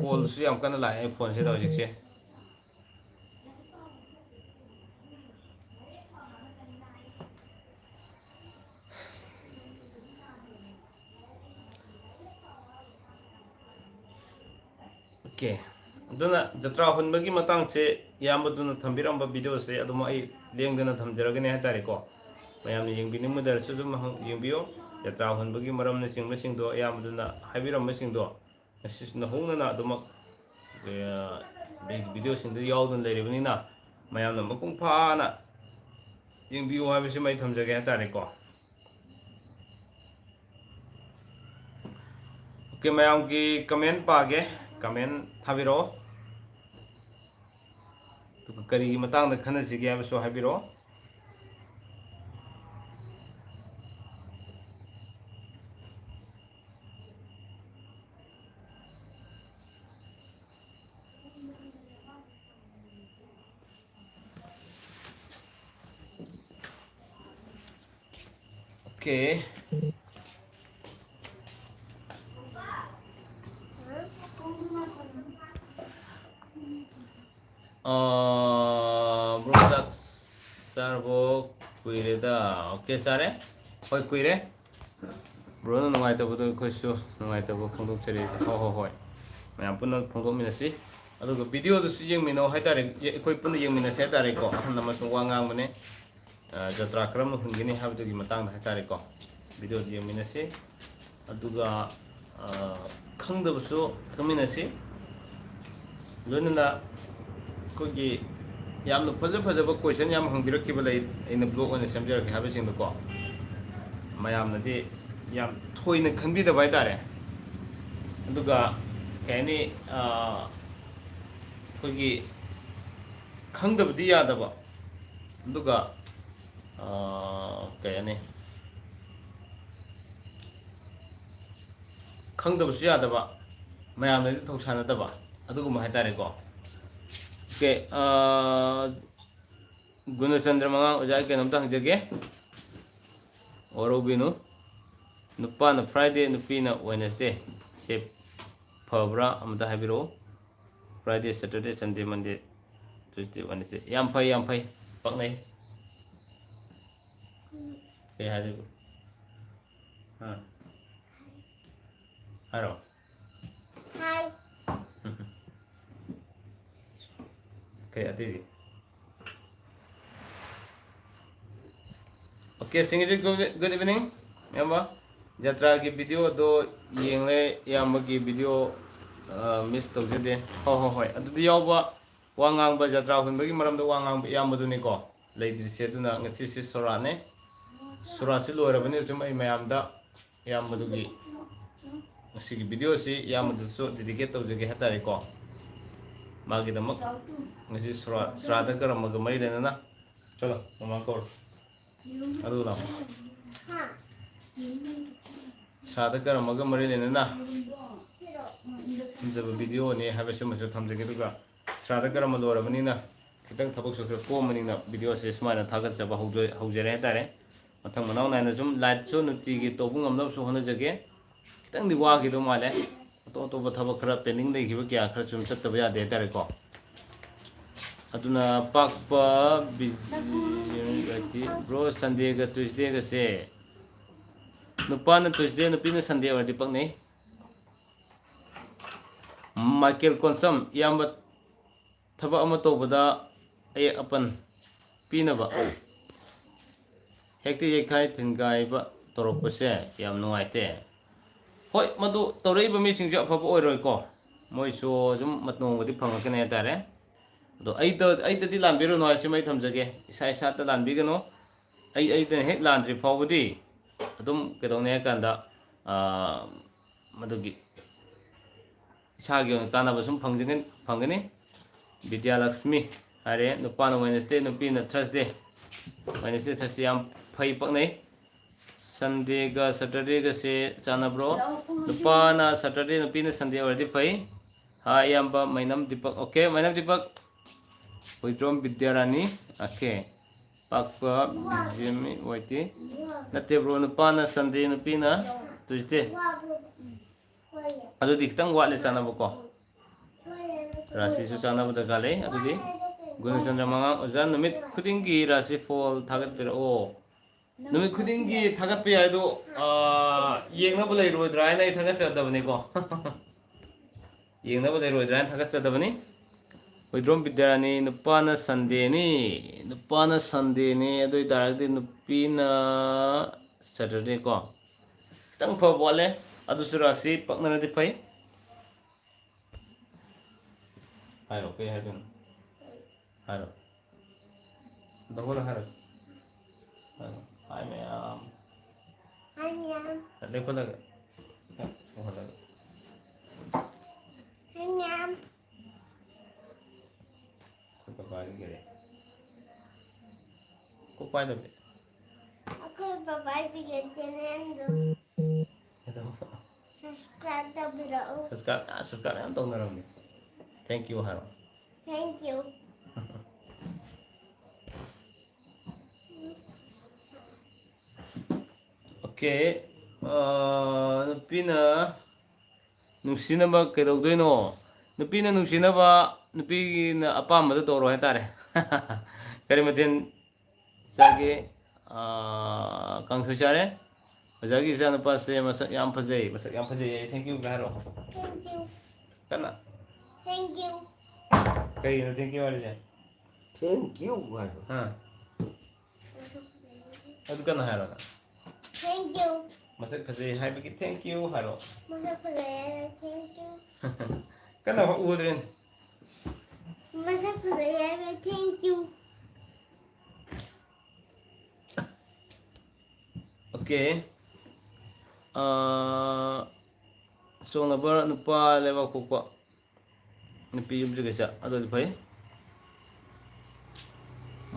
call ꯁꯨ ꯌꯥꯝ ꯀꯟꯅ ꯂꯥꯛꯑꯦ ꯑꯩ phone ꯁꯤꯗ ꯍꯧꯖꯤꯛꯁꯦ꯫ OK, ꯑꯗꯨꯅ ꯖꯇ꯭ꯔꯥ ꯍꯨꯟꯕꯒꯤ ꯃꯇꯥꯡꯁꯦ ꯏꯌꯥꯝꯕꯗꯨꯅ ꯊꯝꯕꯤꯔꯝꯕ video ꯁꯦ ꯑꯗꯨꯝ ꯑꯩ ꯂꯦꯡꯗꯅ ꯊꯝꯖꯔꯒꯅꯤ ꯍꯥꯏꯇꯥꯔꯦꯀꯣ꯫ ꯃꯌꯥꯝꯅ ꯌꯦꯡꯕꯤꯅꯤꯡꯕꯗꯁꯨ ꯑꯗꯨꯝ ꯍꯪ-, ꯌꯦꯡꯕꯤꯌꯨ꯫ ꯖꯇ꯭ꯔꯥ ꯍꯨꯟꯕꯒꯤ ꯃꯔꯝꯅꯆꯤꯡꯕꯁꯤꯡꯗꯣ ꯏꯌꯥꯝꯕꯗꯨꯅ ꯍꯥꯏꯕꯤꯔꯝꯕꯁꯤꯡꯗꯣ ꯉꯁꯤ ꯅꯧꯍꯧꯅꯅ ꯑꯗꯨꯃꯛ, ꯑ, video ꯁꯤꯡꯗꯨ ꯌꯥꯎꯗꯨꯅ ꯂꯩꯔꯤꯕꯅꯤꯅ ꯃꯌꯥꯝꯅ ꯃꯄꯨꯡ ꯐꯥꯅ ꯌꯦꯡꯕꯤꯌꯨ ꯍꯥꯏꯕꯁꯤꯃ ꯑꯩ ꯊꯝꯖꯒꯦ ꯍꯥꯏꯇꯥꯔꯦꯀꯣ꯫ OK, ꯃꯌꯥꯝꯒꯤ comment ꯄꯥꯒꯦ, comment ꯊꯥꯕꯤꯔꯛꯑꯣ꯫ ꯑꯗꯨꯒ ꯀꯔꯤꯒꯤ ꯃꯇꯥꯡꯗ ꯈꯟꯅꯁꯤꯒꯦ ꯍꯥꯏꯕꯁꯨ ꯍꯥꯏꯕꯤꯔꯛꯑꯣ꯫ OK. ꯑꯥ, bro, ꯆꯥꯛ ꯆꯥꯔꯕꯣ? ꯀꯨꯏꯔꯦꯗ꯫ OK, ꯆꯥꯔꯦ꯫ ꯍꯣꯏ, ꯀꯨꯏꯔꯦ꯫ Bro ꯅ ꯅꯨꯡꯉꯥꯏꯇꯕꯗꯣ ꯑꯩꯈꯣꯏꯁꯨ ꯅꯨꯡꯉꯥꯏꯇꯕ ꯐꯣꯡꯗꯣꯛꯆꯔꯤ꯫ ꯍꯣꯏ, ꯍꯣꯏ, ꯍꯣꯏ꯫ ꯃꯌꯥꯝ ꯄꯨꯟꯅ ꯐꯣꯡꯗꯣꯛꯃꯤꯟꯅꯁꯤ꯫ ꯑꯗꯨꯒ video ꯗꯨꯁꯨ ꯌꯦꯡꯃꯤꯟꯅꯧ ꯍꯥꯏꯇꯥꯔꯦ꯫ ꯑꯩꯈꯣꯏ ꯄꯨꯟꯅ ꯌꯦꯡꯃꯤꯟꯅꯁꯤ ꯍꯥꯏꯇꯥꯔꯦꯀꯣ꯫ ꯑꯍꯟ ꯑꯃꯁꯨ ꯋꯥ ꯉꯥꯡꯕꯅꯦ꯫ ꯑ, ꯖꯇ꯭ꯔꯥ ꯀꯔꯝꯅ ꯍꯨꯟꯒꯅꯤ ꯍꯥꯏꯕꯗꯨꯒꯤ ꯃꯇꯥꯡꯗ ꯍꯥꯏꯇꯥꯔꯦꯀꯣ꯫ Video ꯗꯨ ꯌꯦꯡꯃꯤꯟꯅꯁꯤ꯫ ꯑꯗꯨꯒ, ꯑ, ꯈꯪꯗꯕꯁꯨ ꯈꯪꯃꯤꯟꯅꯁꯤ꯫ ꯂꯣꯏꯅꯅ ꯑꯩꯈꯣꯏꯒꯤ ꯌꯥꯝꯅ ꯐꯖ ꯐꯖꯕ ꯀꯣꯏꯁꯟ ꯌꯥꯝ ꯍꯪꯕꯤꯔꯛꯈꯤꯕ ꯂꯩ, ꯑꯩꯅ ꯕ꯭ꯂꯣꯛ ꯑꯣꯏꯅ ꯁꯦꯝꯖꯔꯛꯀꯦ ꯍꯥꯏꯕꯁꯤꯡꯗꯣꯀꯣ꯫ ꯃꯌꯥꯝꯅꯗꯤ ꯌꯥꯝ ꯊꯣꯏꯅ ꯈꯟꯕꯤꯗꯕ ꯍꯥꯏꯇꯥꯔꯦ꯫ ꯑꯗꯨꯒ ꯀꯩ ꯍꯥꯏꯅꯤ, ꯑꯩꯈꯣꯏꯒꯤ ꯈꯪꯗꯕꯗꯤ ꯌꯥꯗꯕ, ꯑꯗꯨꯒ ꯀꯩ ꯍꯥꯏꯅꯤ, ꯈꯪꯗꯕꯁꯨ ꯌꯥꯗꯕ, ꯃꯌꯥꯝꯅꯗꯤ ꯊꯧꯁꯥꯅꯗꯕ, ꯑꯗꯨꯒꯨꯝꯕ ꯍꯥꯏꯇꯥꯔꯦꯀꯣ꯫ ꯑꯣꯀꯦ, ꯒꯨꯅꯆꯟꯗ꯭ꯔ ꯃꯉꯥꯡ, ꯑꯣꯖꯥ, ꯑꯩ ꯀꯩꯅꯣꯝꯇ ꯍꯪꯖꯒꯦ, ꯋꯥꯔꯧꯕꯤꯅꯨ꯫ ꯅꯨꯄꯥꯅ Friday, ꯅꯨꯄꯤꯅ Wednesday ꯁꯦ ꯐꯕ꯭ꯔꯥ? ꯑꯃꯇ ꯍꯥꯏꯕꯤꯔꯛꯑꯣ꯫ Friday, Saturday, Sunday, Monday, Tuesday, Wednesday꯫ ꯌꯥꯝ ꯐꯩ, ꯌꯥꯝ ꯐꯩ, ꯄꯛꯅꯩ꯫ ꯀꯩ ꯍꯥꯏꯗꯣꯏꯕ? ꯑꯥ꯫ ꯍꯥꯏꯔꯣ꯫ ꯍꯥꯏ꯫ ꯀꯩ ꯑꯇꯩꯗꯤ? ꯑꯣꯀꯦ, ꯁꯤꯡꯒꯤꯖꯤꯠ, good, good evening, ꯏꯌꯥꯝꯕ꯫ ꯖꯇ꯭ꯔꯥꯒꯤ ꯚꯤꯗꯤꯑꯣꯗꯣ ꯌꯦꯡꯂꯦ, ꯏꯌꯥꯝꯕꯒꯤ ꯚꯤꯗꯤꯑꯣ, ꯑ, ꯃꯤꯁ ꯇꯧꯖꯗꯦ꯫ ꯍꯣꯏ, ꯍꯣꯏ, ꯍꯣꯏ, ꯑꯗꯨꯗꯤ ꯌꯥꯎꯕ, ꯋꯥ ꯉꯥꯡꯕ, ꯖꯇ꯭ꯔꯥ ꯍꯨꯟꯕꯒꯤ ꯃꯔꯝꯗ ꯋꯥ ꯉꯥꯡꯕ ꯏꯌꯥꯝꯕꯗꯨꯅꯤꯀꯣ ꯂꯩꯇ꯭ꯔꯤꯁꯦ꯫ ꯑꯗꯨꯅ ꯉꯁꯤꯁꯦ ꯁꯣꯔꯥꯠꯅꯦ꯫ ꯁꯣꯔꯥꯠꯁꯤ ꯂꯣꯏꯔꯕꯅꯤꯅ ꯁꯨꯝ ꯑꯩ ꯃꯌꯥꯝꯗ ꯏꯌꯥꯝꯕꯗꯨꯒꯤ ꯉꯁꯤꯒꯤ ꯚꯤꯗꯤꯑꯣꯁꯤ ꯏꯌꯥꯝꯕꯗꯁꯨ dedicate ꯇꯧꯖꯒꯦ ꯍꯥꯏꯇꯥꯔꯦꯀꯣ꯫ ꯃꯥꯒꯤꯗꯃꯛ ꯉꯁꯤ ꯁ꯭ꯔꯥ-, ꯁ꯭ꯔꯥꯗ ꯀꯔꯃꯒ ꯃꯔꯤ ꯂꯩꯅꯅ, ꯆꯠꯂꯣ, ꯃꯃꯥ ꯀꯧꯔꯣ꯫ ꯑꯗꯨ ꯂꯥꯛꯑꯣ꯫ ꯁ꯭ꯔꯥꯗ ꯀꯔꯃꯒ ꯃꯔꯤ ꯂꯩꯅꯅ ꯊꯝꯖꯕ ꯚꯤꯗꯤꯑꯣꯅꯤ ꯍꯥꯏꯕꯁꯤꯃꯁꯨ ꯊꯝꯖꯒꯦ꯫ ꯑꯗꯨꯒ ꯁ꯭ꯔꯥꯗ ꯀꯔꯃ ꯂꯣꯏꯔꯕꯅꯤꯅ ꯈꯤꯇꯪ ꯊꯕꯛꯁꯨ ꯈꯔ ꯀꯣꯝꯕꯅꯤꯅ ꯚꯤꯗꯤꯑꯣꯁꯦ ꯁꯨꯃꯥꯏꯅ ꯊꯥꯒꯠꯆꯕ ꯍꯧꯖ-, ꯍꯧꯖꯔꯦ ꯍꯥꯏꯇꯥꯔꯦ꯫ ꯃꯊꯪ ꯃꯅꯥꯎ ꯅꯥꯏꯅ ꯁꯨꯝ ꯂꯥꯏꯠꯁꯨ ꯅꯨꯡꯇꯤꯒꯤ ꯇꯧꯕ ꯉꯝꯅꯕꯁꯨ ꯍꯣꯠꯅꯖꯒꯦ꯫ ꯈꯤꯇꯪꯗꯤ ꯋꯥꯈꯤꯗꯧ ꯃꯥꯜꯂꯦ꯫ ꯑꯇꯣꯞ ꯑꯇꯣꯞꯄ ꯊꯕꯛ ꯈꯔ pending ꯂꯩꯈꯤꯕ ꯀꯌꯥ ꯈꯔ ꯁꯨꯝ ꯆꯠꯇꯕ ꯌꯥꯗꯦ ꯍꯥꯏꯇꯥꯔꯦꯀꯣ꯫ ꯑꯗꯨꯅ ꯄꯥꯛꯄ ꯕꯤꯖꯤ ꯕ꯭ꯔꯣ, ꯁꯟꯗꯦꯒ ꯇ꯭ꯌꯨꯁꯗꯦꯒꯁꯦ ꯅꯨꯄꯥꯅ ꯇ꯭ꯌꯨꯁꯗꯦ, ꯅꯨꯄꯤꯅ ꯁꯟꯗꯦ ꯑꯣꯏꯔꯗꯤ ꯄꯛꯅꯩ꯫ ꯃꯥꯏꯀꯦꯜ ꯀꯣꯟꯁꯝ, ꯏꯌꯥꯝꯕ, ꯊꯕꯛ ꯑꯃ ꯇꯧꯕꯗ ꯑꯌꯦꯠ ꯑꯄꯟ ꯄꯤꯅꯕ ꯍꯦꯛꯇ ꯌꯩꯈꯥꯏ ꯊꯤꯟꯒꯥꯏꯕ ꯇꯧꯔꯛꯄꯁꯦ ꯌꯥꯝ ꯅꯨꯡꯉꯥꯏꯇꯦ꯫ ꯍꯣꯏ, ꯃꯗꯨ ꯇꯧꯔꯛꯏꯕ ꯃꯤꯁꯤꯡꯁꯨ ꯑꯐꯕ ꯑꯣꯏꯔꯣꯏꯀꯣ, ꯃꯣꯏꯁꯨ ꯑꯗꯨꯝ ꯃꯇꯣꯡꯕꯨꯗꯤ ꯐꯪꯉꯛꯀꯅꯤ ꯍꯥꯏꯇꯥꯔꯦ꯫ ꯑꯗꯣ ꯑꯩꯗ ꯑꯩꯗꯗꯤ ꯂꯥꯟꯕꯤꯔꯨꯅꯨ ꯍꯥꯏꯁꯤꯃ ꯑꯩ ꯊꯝꯖꯒꯦ꯫ ꯏꯁꯥ ꯏꯁꯥꯗ ꯂꯥꯟꯕꯤꯒꯅꯨ꯫ ꯑꯩ ꯑꯩꯗꯅ ꯍꯦꯛ ꯂꯥꯟꯗ꯭ꯔꯤ ꯐꯥꯎꯕꯗꯤ ꯑꯗꯨꯝ ꯀꯩꯗꯧꯅꯤ ꯍꯥꯏ ꯀꯥꯟꯗ, ꯑꯥ, ꯃꯗꯨꯒꯤ ꯏꯁꯥꯒꯤ ꯑꯣꯏꯅ ꯀꯥꯟꯅꯕ ꯁꯨꯝ ꯐꯪꯖꯒꯅꯤ ꯐꯪꯒꯅꯤ꯫ ꯕꯤꯗ꯭ꯌꯥꯂꯛꯁꯃꯤ ꯍꯥꯏꯔꯦ, ꯅꯨꯄꯥꯅ ꯋꯦꯅꯁꯗꯦ, ꯅꯨꯄꯤꯅ ꯊꯔꯁꯗꯦ꯫ ꯋꯦꯅꯁꯗꯦ, ꯊꯔꯁꯗꯦ ꯌꯥꯝ ꯐꯩ, ꯄꯛꯅꯩ꯫ ꯁꯟꯗꯦꯒ ꯁꯇꯔꯗꯦꯒꯁꯦ ꯆꯥꯟꯅꯕ꯭ꯔꯣ? ꯅꯨꯄꯥꯅ ꯁꯇꯔꯗꯦ, ꯅꯨꯄꯤꯅ ꯁꯟꯗꯦ ꯑꯣꯏꯔꯗꯤ ꯐꯩ꯫ ꯍꯥꯏ ꯏꯌꯥꯝꯕ ꯃꯩꯅꯝ ꯗꯤꯄꯛ꯫ ꯑꯣꯀꯦ, ꯃꯩꯅꯝ ꯗꯤꯄꯛ꯫ ꯍꯨꯏꯗ꯭ꯔꯣꯝ ꯕꯤꯗ꯭ꯌꯥꯔꯥꯅꯤ꯫ ꯑꯣꯀꯦ꯫ ꯄꯥꯛꯄ ꯕꯤꯖꯦꯃꯤ ꯋꯥꯏꯇꯤ꯫ ꯅꯠꯇꯦ ꯕ꯭ꯔꯣ, ꯅꯨꯄꯥꯅ ꯁꯟꯗꯦ, ꯅꯨꯄꯤꯅ ꯇ꯭ꯌꯨꯁꯗꯦ꯫ ꯑꯗꯨꯗꯤ ꯈꯤꯇꯪ ꯋꯥꯠꯂꯦ ꯆꯥꯟꯅꯕꯀꯣ꯫ ꯔꯥꯁꯤꯁꯨ ꯆꯥꯟꯅꯕ ꯗꯔꯀꯥꯔ ꯂꯩ꯫ ꯑꯗꯨꯗꯤ ꯒꯨꯅꯆꯟꯗ꯭ꯔ ꯃꯉꯥꯡ, ꯑꯣꯖꯥ, ꯅꯨꯃꯤꯠ ꯈꯨꯗꯤꯡꯒꯤ ꯔꯥꯁꯤ ꯐꯣꯜ ꯊꯥꯒꯠꯄꯤꯔꯛꯑꯣ꯫ ꯅꯨꯃꯤꯠ ꯈꯨꯗꯤꯡꯒꯤ ꯊꯥꯒꯠꯄ ꯌꯥꯏ, ꯑꯗꯣ, ꯑꯥ, ꯌꯦꯡꯅꯕ ꯂꯩꯔꯣꯏꯗ꯭ꯔꯥ ꯍꯥꯏꯅ ꯑꯩ ꯊꯥꯒꯠꯆꯗꯕꯅꯤꯀꯣ꯫ ꯌꯦꯡꯅꯕ ꯂꯩꯔꯣꯏꯗ꯭ꯔꯥ ꯍꯥꯏꯅ ꯊꯥꯒꯠꯆꯗꯕꯅꯤ꯫ ꯍꯨꯏꯗ꯭ꯔꯣꯝ ꯕꯤꯗ꯭ꯌꯥꯔꯥꯅꯤ, ꯅꯨꯄꯥꯅ ꯁꯟꯗꯦꯅꯤ꯫ ꯅꯨꯄꯥꯅ ꯁꯟꯗꯦꯅꯤ, ꯑꯗꯨ ꯑꯣꯏ ꯇꯥꯔꯒꯗꯤ ꯅꯨꯄꯤꯅ ꯁꯇꯔꯗꯦꯀꯣ꯫ ꯈꯤꯇꯪ ꯐꯕ ꯋꯥꯠꯂꯦ, ꯑꯗꯨꯁꯨ ꯔꯥꯁꯤ ꯄꯛꯅꯔꯗꯤ ꯐꯩ꯫ ꯍꯥꯏꯔꯣ, ꯀꯩ ꯍꯥꯏꯗꯣꯏꯅꯣ? ꯍꯥꯏꯔꯣ꯫ ꯗꯕꯜ ꯍꯥꯏꯔꯣ꯫ ꯍꯥꯏꯔꯣ꯫ ꯍꯥꯏ ꯃꯌꯥꯝ꯫ ꯍꯥꯏ ꯃꯌꯥꯝ꯫ ꯂꯦꯞꯈꯠꯂꯒ꯫ ꯂꯦꯞꯈꯠꯂꯒ꯫ ꯍꯥꯏ ꯃꯌꯥꯝ꯫ ꯈꯨꯠꯇ ꯄꯥꯏꯈꯤꯔꯦ꯫ ꯀꯣꯛ ꯄꯥꯏꯗꯕꯤ꯫ ꯑꯩꯈꯣꯏ ꯕꯕꯥꯒꯤ ꯆꯦꯅꯦꯜꯗꯣ ꯀꯩꯗꯧꯕ? ꯁꯕꯁꯀ꯭ꯔꯥꯏꯕ ꯇꯧꯕꯤꯔꯛꯎ꯫ ꯁꯕꯁꯀ꯭ꯔꯥꯏꯕ, ꯑꯥ, ꯁꯕꯁꯀ꯭ꯔꯥꯏꯕ ꯌꯥꯝ ꯇꯧꯅꯔꯝꯅꯦ꯫ Thank you ꯍꯥꯏꯔꯣ꯫ Thank you꯫ ꯑꯣꯀꯦ꯫ ꯑꯥ, ꯅꯨꯄꯤꯅ ꯅꯨꯡꯁꯤꯅꯕ ꯀꯩꯗꯧꯗꯣꯏꯅꯣ? ꯅꯨꯄꯤꯅ ꯅꯨꯡꯁꯤꯅꯕ, ꯅꯨꯄꯤꯅ ꯑꯄꯥꯝꯕꯗꯣ ꯇꯧꯔꯣ ꯍꯥꯏꯇꯥꯔꯦ꯫ ꯀꯔꯤ ꯃꯊꯦꯜ ꯆꯥꯒꯦ? ꯑꯥ, ꯀꯥꯡꯁꯣꯏ ꯆꯥꯔꯦ꯫ ꯑꯣꯖꯥꯒꯤ ꯏꯆꯥꯅꯨꯄꯥꯁꯦ ꯃꯁꯛ ꯌꯥꯝ ꯐꯖꯩ, ꯃꯁꯛ ꯌꯥꯝ ꯐꯖꯩꯌꯦ꯫ Thank you ꯍꯥꯏꯔꯣ꯫ Thank you꯫ ꯀꯟꯅ꯫ Thank you꯫ ꯀꯩꯒꯤꯅꯣ thank you ꯍꯥꯏꯔꯤꯁꯦ? Thank you ꯍꯥꯏꯕ꯫ ꯑꯥ꯫ ꯑꯗꯨ ꯀꯟꯅ ꯍꯥꯏꯔꯣ ꯅꯪ꯫ Thank you꯫ ꯃꯁꯛ ꯐꯖꯩ ꯍꯥꯏꯕꯒꯤ thank you ꯍꯥꯏꯔꯣ꯫ ꯃꯁꯛ ꯐꯖꯩ ꯍꯥꯏꯕꯒꯤ thank you꯫ ꯀꯟꯅ ꯎꯗ꯭ꯔꯦꯅꯦ꯫ ꯃꯁꯛ ꯐꯖꯩ ꯍꯥꯏꯕ, thank you. Okay. ꯑꯥ, ꯁꯣꯡꯅꯕ ꯅꯨꯄꯥ ꯂꯩꯕꯥꯛ ꯄꯣꯛꯄ, ꯅꯨꯄꯤ ꯌꯨꯝꯁꯤ ꯀꯩꯁꯥ ꯑꯗꯨꯗꯤ ꯐꯩ.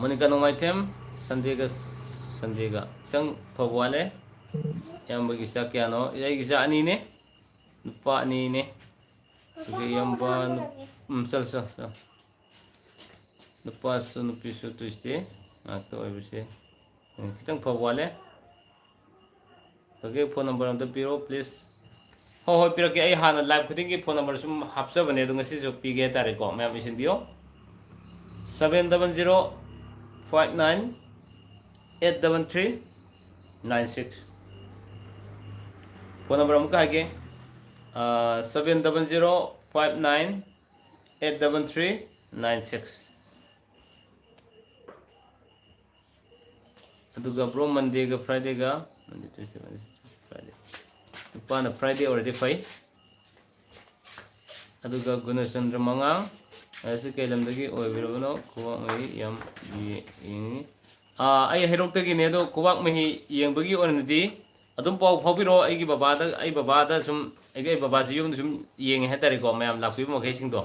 ꯃꯣꯅꯤꯀꯥ ꯅꯣꯡꯃꯥꯏꯊꯦꯝ, ꯁꯟꯗꯦꯒ ꯁꯟꯗꯦꯒ ꯈꯤꯇꯪ ꯐꯕ ꯋꯥꯠꯂꯦ. ꯏꯌꯥꯝꯕꯒꯤ ꯏꯆꯥ ꯀꯌꯥꯅꯣ? ꯑꯩꯒꯤ ꯏꯆꯥ ꯑꯅꯤꯅꯦ, ꯅꯨꯄꯥ ꯑꯅꯤꯅꯦ. ꯑꯗꯨꯒ ꯏꯌꯥꯝꯕ ꯅꯨ-, ꯎꯝ, ꯆꯠꯂꯣ, ꯆꯠꯂꯣ, ꯆꯠꯂꯣ. ꯅꯨꯄꯥꯁꯨ ꯅꯨꯄꯤꯁꯨ ꯇꯨꯏꯁꯗꯦ ꯉꯥꯛꯇ ꯑꯣꯏꯕꯁꯦ, ꯎꯝ, ꯈꯤꯇꯪ ꯐꯕ ꯋꯥꯠꯂꯦ. ꯑꯣꯀꯦ, ꯐꯣꯟ ꯅꯝꯕꯔ ꯑꯝꯇ ꯄꯤꯔꯣ, please. ꯍꯣꯏ, ꯍꯣꯏ, ꯄꯤꯔꯛꯀꯦ꯫ ꯑꯩ ꯍꯥꯟꯅ ꯂꯥꯏꯚ ꯈꯨꯗꯤꯡꯒꯤ ꯐꯣꯟ ꯅꯝꯕꯔ ꯁꯨꯝ ꯍꯥꯞꯆꯕꯅꯦ, ꯑꯗꯣ ꯉꯁꯤꯁꯨ ꯄꯤꯒꯦ ꯍꯥꯏꯇꯥꯔꯦꯀꯣ, ꯃꯌꯥꯝ ꯏꯁꯤꯟꯕꯤꯌꯣ. Seven double zero five nine eight double three nine six. Phone number ꯑꯃꯨꯛꯀ ꯍꯥꯏꯒꯦ, seven double zero five nine eight double three nine six. ꯑꯗꯨꯒ ꯕ꯭ꯔꯣ, ꯃꯟꯗꯦꯒ ꯐ꯭ꯔꯥꯏꯗꯦꯒ, ꯃꯟꯗꯦ, ꯇ꯭ꯌꯨꯁꯗꯦ, ꯋꯦꯅꯁꯗꯦ, ꯐ꯭ꯔꯥꯏꯗꯦ, ꯅꯨꯄꯥꯅ ꯐ꯭ꯔꯥꯏꯗꯦ ꯑꯣꯏꯔꯗꯤ ꯐꯩ꯫ ꯑꯗꯨꯒ ꯒꯨꯅꯆꯟꯗ꯭ꯔ ꯃꯉꯥꯡ, ꯑꯁꯤ ꯀꯩ ꯂꯝꯗꯒꯤ ꯑꯣꯏꯕꯤꯔꯕꯅꯣ? ꯈꯨꯋꯥꯡꯃꯩ ꯌꯥꯝ ꯌꯦꯡꯉꯤ꯫ ꯑꯥ, ꯑꯩ ꯍꯩꯔꯣꯛꯇꯒꯤꯅꯦ, ꯑꯗꯣ ꯈꯨꯕꯥꯛ ꯃꯍꯤ ꯌꯦꯡꯕꯒꯤ ꯑꯣꯏꯅꯗꯤ ꯑꯗꯨꯝ ꯄꯥꯎ ꯐꯥꯎꯕꯤꯔꯛꯑꯣ꯫ ꯑꯩꯒꯤ ꯕꯕꯥꯗ, ꯑꯩ ꯕꯕꯥꯗ ꯁꯨꯝ, ꯑꯩꯒꯤ, ꯑꯩ ꯕꯕꯥꯁꯤ ꯌꯨꯝꯗ ꯁꯨꯝ ꯌꯦꯡꯉꯦ ꯍꯥꯏꯇꯥꯔꯦꯀꯣ, ꯃꯌꯥꯝ ꯂꯥꯛꯄꯤꯕ ꯃꯈꯩꯁꯤꯡꯗꯣ꯫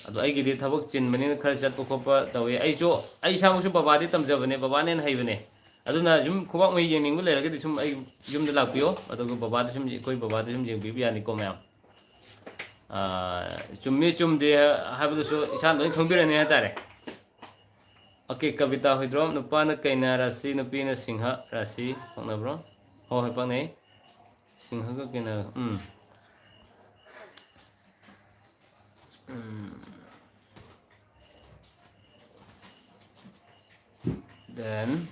ꯑꯗꯣ ꯑꯩꯒꯤꯗꯤ ꯊꯕꯛ ꯆꯤꯟꯕꯅꯤꯅ ꯈꯔ ꯆꯠꯄ ꯈꯣꯠꯄ ꯇꯧꯋꯤ꯫ ꯑꯩꯁꯨ, ꯑꯩ ꯏꯁꯥꯃꯛꯁꯨ ꯕꯕꯥꯗꯤ ꯇꯝꯖꯕꯅꯦ, ꯕꯕꯥꯅ ꯍꯦꯟꯅ ꯍꯩꯕꯅꯦ꯫ ꯑꯗꯨꯅ ꯁꯨꯝ ꯈꯨꯕꯥꯛ ꯃꯍꯤ ꯌꯦꯡꯅꯤꯡꯕ ꯂꯩꯔꯒꯗꯤ ꯁꯨꯝ ꯑꯩ ꯌꯨꯝꯗ ꯂꯥꯛꯄꯤꯌꯣ, ꯑꯗꯨꯒ ꯕꯕꯥꯗ ꯁꯨꯝ, ꯑꯩꯈꯣꯏ ꯕꯕꯥꯗ ꯁꯨꯝ ꯌꯦꯡꯕꯤꯕ ꯌꯥꯅꯤꯀꯣ ꯃꯌꯥꯝ꯫ ꯑꯥ, ꯆꯨꯝꯃꯤ ꯆꯨꯝꯗꯦ ꯍꯥꯏꯕꯗꯨꯁꯨ ꯏꯁꯥꯅ ꯂꯣꯏ ꯈꯪꯕꯤꯔꯅꯤ ꯍꯥꯏꯇꯥꯔꯦ꯫ ꯑꯣꯀꯦ, ꯀꯕꯤꯇꯥ ꯍꯨꯏꯗ꯭ꯔꯣꯝ, ꯅꯨꯄꯥꯅ ꯀꯩꯅ ꯔꯥꯁꯤ, ꯅꯨꯄꯤꯅ ꯁꯤꯡꯍ ꯔꯥꯁꯤ ꯄꯛꯅꯕ꯭ꯔꯣ? ꯍꯣꯏ, ꯍꯣꯏ, ꯄꯛꯅꯩ꯫ ꯁꯤꯡꯍꯒ ꯀꯩꯅ, ꯎꯝ꯫ ꯎꯝ꯫ Then,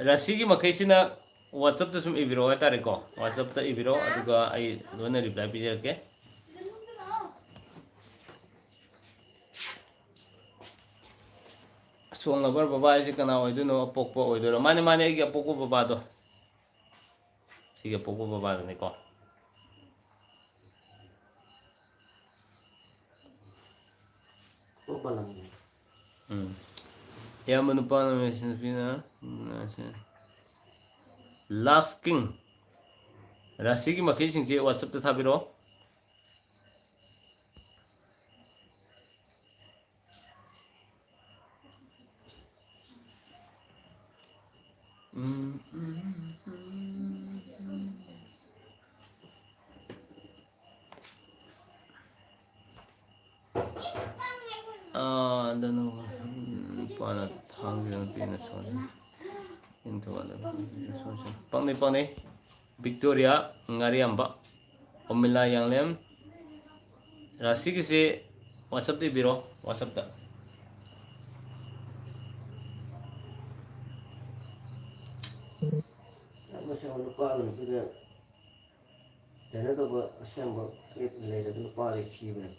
ꯔꯥꯁꯤꯒꯤ ꯃꯈꯩꯁꯤꯅ WhatsApp-ꯇ ꯁꯨꯝ ꯏꯕꯤꯔꯛꯑꯣ ꯍꯥꯏꯇꯥꯔꯦꯀꯣ꯫ WhatsApp-ꯇ ꯏꯕꯤꯔꯛꯑꯣ, ꯑꯗꯨꯒ ꯑꯩ ꯂꯣꯏꯅ reply ꯄꯤꯖꯔꯛꯀꯦ꯫ ꯁꯣꯡꯅꯕꯔ ꯕꯕꯥ ꯍꯥꯏꯁꯦ ꯀꯅꯥ ꯑꯣꯏꯗꯣꯏꯅꯣ? ꯑꯄꯣꯛꯄ ꯑꯣꯏꯗꯣꯏꯔꯣ? ꯃꯥꯅꯦ, ꯃꯥꯅꯦ, ꯑꯩꯒꯤ ꯑꯄꯣꯛꯄ ꯕꯕꯥꯗꯣ꯫ ꯑꯩꯒꯤ ꯑꯄꯣꯛꯄ ꯕꯕꯥꯗꯨꯅꯤꯀꯣ꯫ ꯎꯝ꯫ ꯏꯌꯥꯝꯕ ꯅꯨꯄꯥꯅ ꯃꯦꯁꯦꯖ ꯅꯨꯄꯤꯅ, ꯎꯝ, ꯂꯥꯁ ꯀꯤꯡ꯫ ꯔꯥꯁꯤꯒꯤ ꯃꯈꯩꯁꯤꯡꯁꯦ WhatsApp-ꯇ ꯊꯥꯕꯤꯔꯛꯑꯣ꯫ ꯎꯝ, ꯎꯝ, ꯎꯝ, ꯎꯝ꯫ ꯑꯥ, ꯑꯗꯨꯅ, ꯎꯝ, ꯅꯨꯄꯥꯅ ꯊꯥꯡꯁꯤꯗ ꯅꯨꯄꯤꯅ ꯁꯣꯟ-, ꯅꯤꯡꯊꯧ ꯑꯗꯨꯅ ꯁꯣꯟ-, ꯄꯪꯅꯩ, ꯄꯪꯅꯩ꯫ ꯕꯤꯛꯇꯣꯔꯤꯌꯥ ꯉꯥꯔꯤꯌꯥꯝꯕ, ꯑꯣꯃꯤꯂꯥ ꯌꯥꯡꯂꯦꯝ, ꯔꯥꯁꯤꯒꯤꯁꯤ WhatsApp-ꯇ ꯏꯕꯤꯔꯣ, WhatsApp-ꯇ꯫ ꯃꯁꯤ ꯅꯨꯄꯥꯒ ꯅꯨꯄꯤꯒ ꯀꯩꯅꯣ ꯇꯧꯕ ꯑꯁꯦꯡꯕ ꯂꯩꯔꯗꯤ ꯅꯨꯄꯥꯗꯩ ꯊꯤꯕꯅꯦ꯫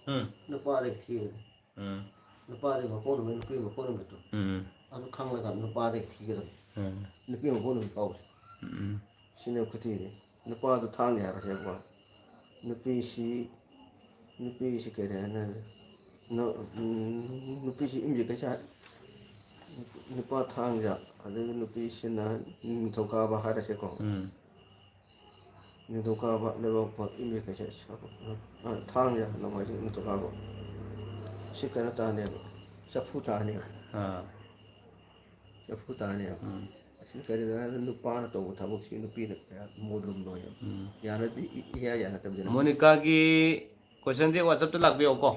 ꯎꯝ꯫ ꯅꯨꯄꯥꯗꯩ ꯊꯤꯕꯅꯦ꯫ ꯎꯝ꯫ ꯅꯨꯄꯥꯗꯤ ꯃꯄꯣꯛ ꯅꯨꯃꯤꯠ, ꯅꯨꯄꯤ ꯃꯄꯣꯛ ꯅꯨꯃꯤꯠꯇꯣ꯫ ꯎꯝ꯫ ꯑꯗꯨ ꯈꯪꯂꯒ ꯅꯨꯄꯥꯗꯩ ꯊꯤꯒꯗꯕꯅꯤ꯫ ꯎꯝ꯫ ꯅꯨꯄꯤ ꯃꯄꯣꯛ ꯅꯨꯃꯤꯠ ꯐꯥꯎꯕꯁꯦ꯫ ꯎꯝ꯫ ꯁꯤꯅꯦ ꯈꯨꯊꯤꯗꯤ꯫ ꯅꯨꯄꯥꯗꯣ ꯊꯥꯡ ꯌꯥꯔꯁꯦꯀꯣ꯫ ꯅꯨꯄꯤꯁꯤ, ꯅꯨꯄꯤꯁꯤ ꯀꯩ ꯍꯥꯏꯅꯤ? ꯅ-, ꯎꯝ, ꯅꯨꯄꯤꯁꯤ ꯏꯃꯨꯡꯒꯤ ꯀꯩꯁꯥ, ꯅꯨꯄꯥ ꯊꯥꯡꯖ, ꯑꯗꯒꯤ ꯅꯨꯄꯤꯁꯤꯅ ꯅꯤꯡꯊꯧꯀꯥꯕ ꯍꯥꯏꯔꯁꯦꯀꯣ꯫ ꯎꯝ꯫ ꯅꯤꯡꯊꯧꯀꯥꯕ, ꯂꯩꯕꯥꯛꯄꯣꯛꯄ, ꯏꯃꯨꯡꯒꯤ ꯀꯩꯁꯥ, ꯑ, ꯊꯥꯡꯖ, ꯅꯣꯡꯃꯥꯏꯖꯤꯡ, ꯅꯤꯡꯊꯧꯀꯥꯕ꯫ ꯁꯤ ꯀꯩꯅꯣ ꯇꯥꯅꯦꯕ, ꯆꯐꯨ ꯇꯥꯅꯦꯕ꯫ ꯑꯥ꯫ ꯆꯐꯨ ꯇꯥꯅꯦꯕ꯫ ꯎꯝ꯫ ꯑꯁꯤ ꯀꯔꯤꯒꯤꯅꯣ ꯍꯥꯏꯕꯗ ꯅꯨꯄꯥꯅ ꯇꯧꯕ ꯊꯕꯛꯁꯤ ꯅꯨꯄꯤꯅ ꯀꯌꯥ ꯃꯣꯠ ꯂꯨꯝꯂꯣꯏꯕ꯫ ꯎꯝ꯫ ꯌꯥꯅꯗꯤ ꯏ-, ꯏꯌꯥ ꯌꯥꯅꯗꯕꯅꯤꯅ꯫ ꯃꯣꯅꯤꯀꯥꯒꯤ question-ꯁꯦ WhatsApp-ꯇ ꯂꯥꯛꯄꯤꯌꯣꯀꯣ꯫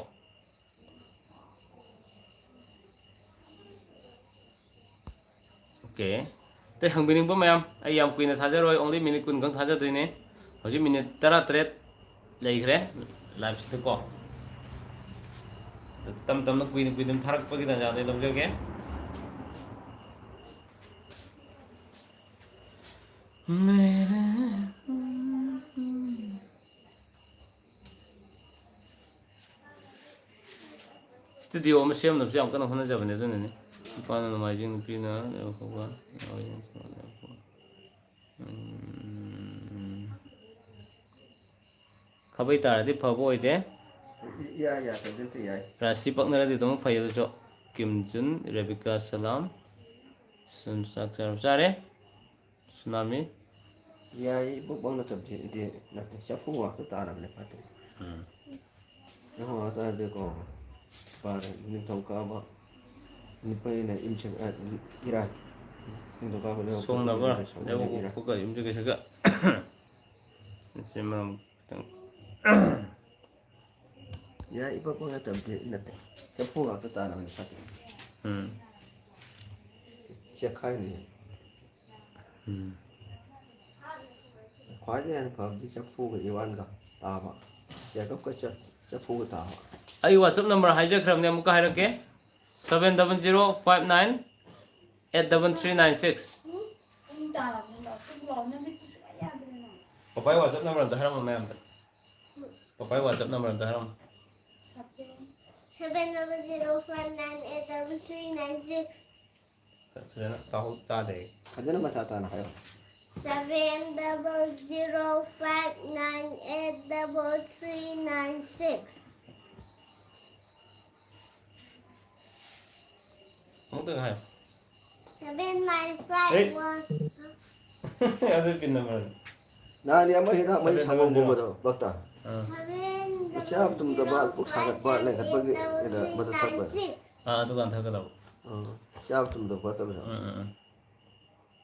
OK꯫ ꯑꯇꯩ ꯍꯪꯕꯤꯅꯤꯡꯕ ꯃꯌꯥꯝ, ꯑꯩ ꯌꯥꯝ ꯀꯨꯏꯅ ꯊꯥꯖꯔꯣꯏ, only minute ꯀꯨꯟ ꯈꯛ ꯊꯥꯖꯗꯣꯏꯅꯦ꯫ ꯍꯧꯖꯤꯛ minute ꯇꯔꯥꯇꯔꯦꯠ ꯂꯩꯈ꯭ꯔꯦ live-ꯁꯤꯗꯀꯣ꯫ ꯇꯞ ꯇꯞꯅ, ꯀꯨꯏꯅ ꯀꯨꯏꯅ ꯊꯥꯔꯛꯄꯒꯤ ꯇꯥꯟꯖꯥꯗꯣ ꯑꯩ ꯂꯧꯖꯒꯦ꯫ Studio ꯑꯃ ꯁꯦꯝꯅꯕꯁꯨ ꯌꯥꯝ ꯀꯟꯅ ꯍꯣꯠꯅꯖꯕꯅꯦ, ꯑꯗꯨꯅꯅꯦ꯫ ꯅꯨꯄꯥꯅ ꯅꯣꯡꯃꯥꯏꯖꯤꯡ, ꯅꯨꯄꯤꯅ ꯂꯩꯕꯥꯛꯄꯣꯛꯄ, ꯎꯝ꯫ ꯈꯥꯕꯩ ꯇꯥꯔꯗꯤ ꯐꯕ ꯑꯣꯏꯗꯦ꯫ ꯌꯥꯏ, ꯌꯥꯏ, ꯇꯧꯗꯣꯏ ꯌꯥꯏ꯫ ꯔꯥꯁꯤ ꯄꯛꯅꯔꯗꯤ ꯑꯗꯨꯝ ꯐꯩ꯫ ꯑꯗꯨꯁꯨ ꯀꯤꯝ ꯖꯨꯟ, ꯔꯦꯕꯤꯀꯥ ꯁꯂꯥꯝ, ꯁꯨꯟ ꯆꯥꯛ ꯆꯥꯔ ꯆꯥꯔꯦ꯫ ꯁꯨꯅꯥꯃꯤ꯫ ꯌꯥꯏ, ꯏꯕꯣꯛ ꯅꯠꯇꯕꯗꯤ ꯅꯠꯇꯦ, ꯆꯐꯨ ꯉꯥꯛꯇ ꯇꯥꯔꯕꯅꯦ ꯐꯠꯇꯦ꯫ ꯎꯝ꯫ ꯆꯐꯨ ꯉꯥꯛꯇ ꯇꯥꯔꯗꯤꯀꯣ, ꯐꯔꯦ, ꯅꯤꯡꯊꯧꯀꯥꯕ ꯅꯨꯄꯩꯅ ꯏꯝꯁꯤꯡ-, ꯑ, ꯏꯔꯥꯏ꯫ ꯅꯤꯡꯊꯧꯀꯥꯕ ꯂꯩꯕꯥꯛꯄꯣꯛꯄ ꯁꯣꯡꯅꯕ ꯅꯨꯃꯤꯠꯇ ꯁꯣꯛꯅꯕ ꯏꯔꯥꯏ꯫ ꯂꯩꯕꯥꯛꯄꯣꯛꯄꯒ ꯌꯨꯝꯖꯀꯩꯁꯒ꯫ ꯁꯤ ꯃꯔꯝ ꯈꯤꯇꯪ꯫ ꯌꯥꯏ, ꯏꯕꯣꯛ ꯅꯠꯇꯕꯗꯤ ꯅꯠꯇꯦ꯫ ꯆꯐꯨ ꯉꯥꯛꯇ ꯇꯥꯔꯕꯅꯦ ꯐꯠꯇꯦ꯫ ꯎꯝ꯫ ꯆꯦꯈꯥꯏꯅꯤ꯫ ꯎꯝ꯫ ꯈ꯭ꯋꯥꯏꯗꯒꯤ ꯍꯦꯟꯅ ꯐꯕꯗꯤ ꯆꯐꯨꯒ ꯏꯋꯥꯟꯒ ꯇꯥꯕ, ꯆꯦꯒꯞꯀ ꯆ-, ꯆꯐꯨꯒ ꯇꯥꯕ꯫ ꯑꯩ WhatsApp number ꯍꯥꯏꯖꯈ꯭ꯔꯕꯅꯦ, ꯑꯃꯨꯛꯀ ꯍꯥꯏꯔꯛꯀꯦ: seven double zero five nine eight double three nine six꯫ ꯄꯄꯥꯏ WhatsApp number ꯑꯝꯇ ꯍꯥꯏꯔꯝꯃꯣ ꯃꯌꯥꯝꯗ꯫ ꯄꯄꯥꯏ WhatsApp number ꯑꯝꯇ ꯍꯥꯏꯔꯝꯃꯣ꯫ Seven double zero five nine eight double three nine six. ꯐꯖꯅ ꯇꯥꯍꯧ-, ꯇꯥꯗꯦ ꯑꯩ꯫ ꯐꯖꯅ ꯃꯆꯥ ꯇꯥꯅ ꯍꯥꯏꯌꯣ꯫ Seven double zero five nine eight double three nine six. ꯑꯃꯨꯛꯇꯪ ꯍꯥꯏꯌꯣ꯫ Seven nine five one. ꯑꯗꯨ ꯄꯤꯟ ꯅꯝꯕꯔꯅꯤ꯫ ꯅꯍꯥꯟꯗꯤ ꯑꯃ ꯍꯤꯗꯥꯛ ꯃꯩ ꯁꯪꯒꯣꯝꯒꯨꯝꯕꯗꯣ ꯕꯛꯇ꯫ ꯑꯥ꯫ Seven ꯆꯥꯕ ꯇꯨꯝꯗꯕ, ꯄꯨꯛ ꯁꯥꯒꯠꯄ, ꯂꯦꯡꯈꯠꯄꯒꯤ ꯍꯤꯗꯥꯛ ꯃꯗꯨ ꯊꯛꯄ꯫ ꯑꯥ, ꯑꯗꯨꯀꯥꯟ ꯊꯛꯀꯗꯧꯕ꯫ ꯎꯝ꯫ ꯆꯥꯕ ꯇꯨꯝꯗꯕ ꯈꯣꯠꯇꯕꯗꯣ꯫ ꯎꯝ, ꯎꯝ, ꯎꯝ꯫